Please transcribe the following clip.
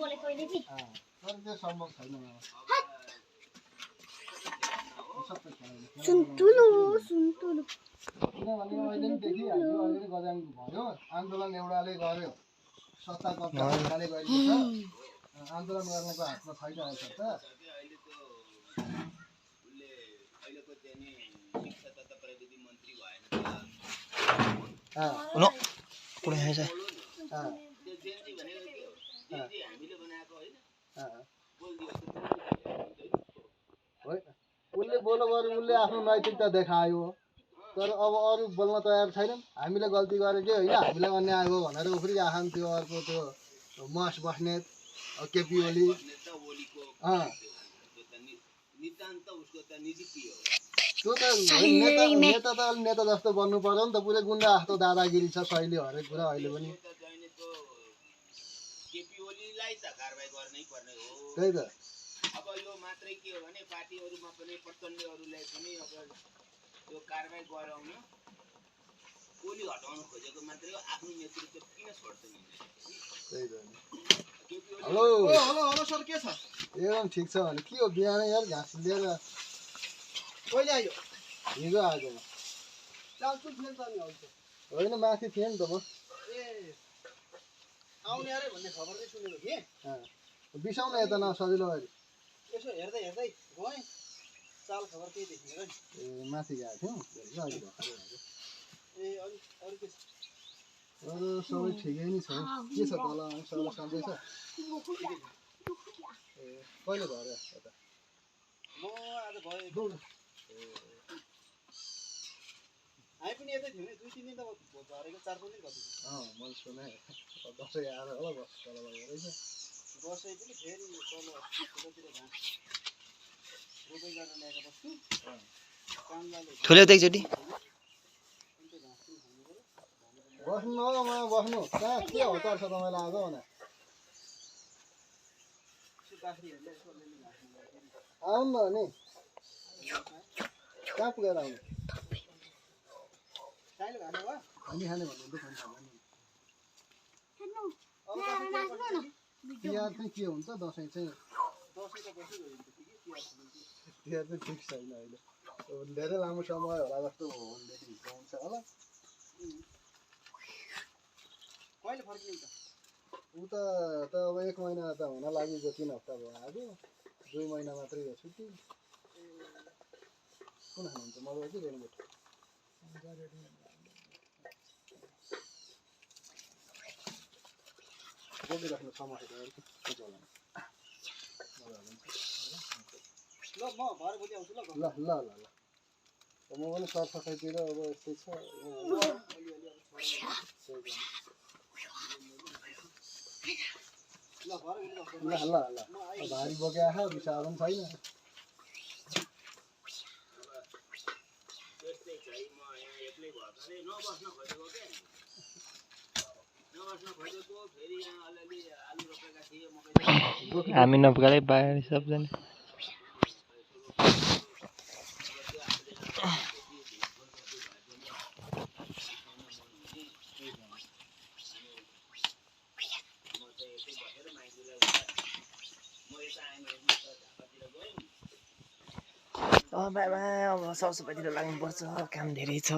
तर त्यो सम्भव छैन किनभने अहिले नि देखिहाल्यो अहिले गजाङ भयो आन्दोलन एउटाले गर्यो सत्ता कब्जा एउटाले गरेको छ आन्दोलन गर्नेको हातमा छैन अहिले त नो कुनै है छ उसले बोलो गरे उसले आफ्नो नैतिकता देखायो तर अब अरू बोल्न तयार छैनन् हामीले गल्ती गरेको होइन हामीलाई अन्याय हो भनेर उफ्री आखान त्यो अर्को त्यो मस बस्नेत केपी ओली त्यो त नेता त अलि नेता जस्तो बन्नु पर्यो नि त पुरै गुन्डा जस्तो दादागिरी छ शैली हरेक कुरा अहिले पनि त्यही त अब यो मात्रै के हो भने पार्टीहरुमा पनि प्रचण्डहरुलाई पनि अब यो कारबाही गराउन ओली हटाउन खोजेको मात्रै हो आफ्नो नेतृत्व किन छोड्छ नि त्यही त हेलो हेलो सर के छ एकदम ठिक छ भने के हो बिहान यार घाँस लिएर कहिले आयो हिजो आएको चालचुल फेल त नि आउँछ होइन माथि थिएँ नि त म ए आउने अरे भन्ने खबर चाहिँ सुनेको थिएँ बिसाउन यता न सजिलो गरी यसो हेर्दै हेर्दै गएँ चाल खबर केही देखिँदैन नि ए माथि गएको थियौँ अहिले भर्खरै आएको ए अरू के छ अरू सबै ठिकै नै छ के छ तल सबै सन्चै छ ए कहिले घर यता म आज भयो हामी पनि यतै थियौँ नि 2-3 दिन त झरेको 4-5 दिन भयो मैले सुने दसैँ आएर होला बस तल रहेछ दसैँ पनि फेरि तल तलतिर घाँस रोपै गरेर ल्याएर बस्छु कामलाले ठुल्यो त एकचोटि बस्नु बस्नु कहाँ के हतार छ तपाईँलाई आज भने आउनु न नि कहाँ पुगेर आउनु खाने भयो हामी खाने भन्नुहुन्छ तिहार चाहिँ के हुन्छ दसैँ चाहिँ तिहार चाहिँ फिक्स छैन अहिले धेरै लामो समय होला जस्तो भनेदेखि हुन्छ होला कहिले फर्किन्छ उता त अब 1 महिना त हुन लागेको 3 हप्ता भयो आज 2 महिना मात्रै हो छुट्टी कुन खानुहुन्छ मलाई के गर्नु बोल्दै राख्नु समस्या ल म भरे भोलि आउँछु ल ल ल ल ल म पनि सरसफाइतिर अब यस्तै छ ल भरे भोलि आउँछु ल ल ल भारी बोके आहा बिसारो पनि छैन त्यस्तै छ म यहाँ एक्लै भर्खरै नबस्न खोजेको के नबस्न खोजेको फेरि यहाँ अलिअलि आलु रोपेका थिए मकै हामी नपुगालै बाहिर सबजना बाबा अब सरसफाइतिर लाग्नुपर्छ काम धेरै छ